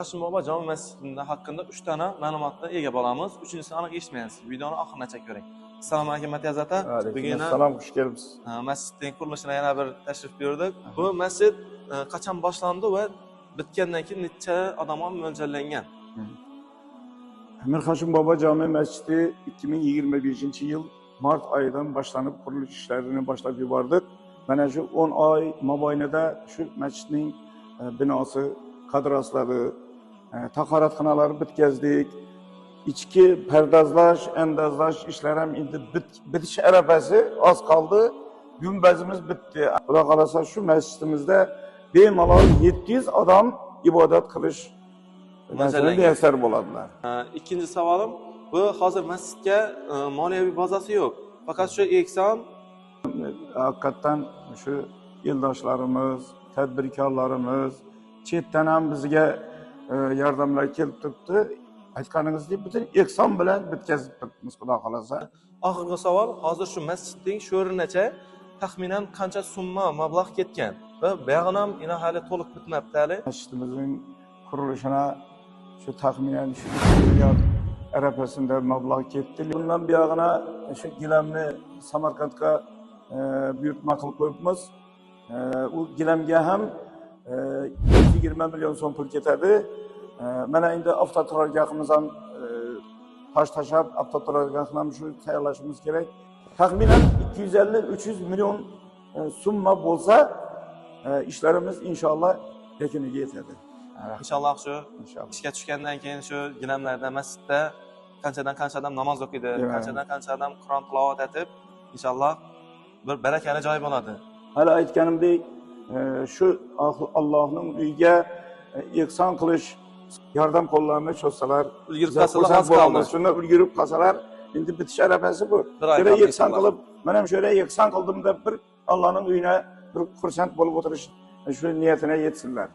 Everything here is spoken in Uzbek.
Hoshim bobo jome masjidi haqida 3 tana ma'lumotga ega bo'lamiz. Uchinchisini aniq eshitmaysiz. Videoni oxirigacha ko'ring. Assalomu alaykum, Matiyaz aka. Bugun Salom, xush kelibsiz. Masjidning qurilishina yana bir tashrif buyurdik. Bu masjid qachon boshlandi va bitgandan keyin necha odamga mo'ljallangan? Mir Hoshim bobo jome masjidi 2025 yil mart oyidan boshlanib, qurilish ishlarini boshlab yubordik. Mana shu 10 oy mobaynida shu masjidning binosi qad rostladi, tahoratxonalari bitkazdik. Ichki pardozlash, andozlash ishlari ham endi bitish arafasi, oz qoldi. Gumbazimiz bitdi. Xudo xohlasa, shu masjidimizda bemalol 700 odam ibodat qilish mo'ljallangan. Muyassar bo'ladilar. Ikkinchi savolim, bu hozir masjidga moliyaviy bazasi yo'q. Faqat shu ehson. Haqiqatdan shu eldoshlarimiz, tadbirkorlarimiz chetdan ham bizga yordamlar kelib turibdi. Aytganingizdek, butun ehson bilan bitkazib turibmiz, Xudo xohlasa. Oxirgi savol, hozir shu masjidning sho'rinacha taxminan qancha summa mablag' ketgan va buyog'ini ham ina hali to'liq bitmabdi hali. Masjidimizning qurilishina shu taxminan shu 2 milliard arafasida mablag' ketdi. Bundan buyog'ina shu gilamni Samarqandga buyurtma qilib qo'yibmiz. U gilamga ham 20 million so'm pul ketadi. Mana endi avtoturargohimiz ham tosh tashlab, avtoturargohni ham shu tayyorlashimiz kerak. Taxminan 250-300 million summa bo'lsa, ishlarimiz inshaalloh yakuniga yetadi. Inshaalloh shu Inshaalloh. ishga tushgandan keyin shu gilamlarda masjidda qanchadan qancha odam namoz o'qiydi, qanchadan qancha odam Qur'on tilovat etib, inshaalloh bir barakali joy bo'ladi. Hali aytganimdek, shu Allohning uyiga ehson qilish yordam qo'llarini cho'zsalar, ulgurib biz qolsalar xursand oz qoldi. bo'lamiz. Shunda ulgurib qolsalar, endi bitish arafasi bu. Bir oy Shöyle qoldi ehson inshaalloh. qilib, mana ham şöyle ehson qildim deb bir Allohning uyina bir xursand bo'lib o'tirish shu niyatine yetsinlar.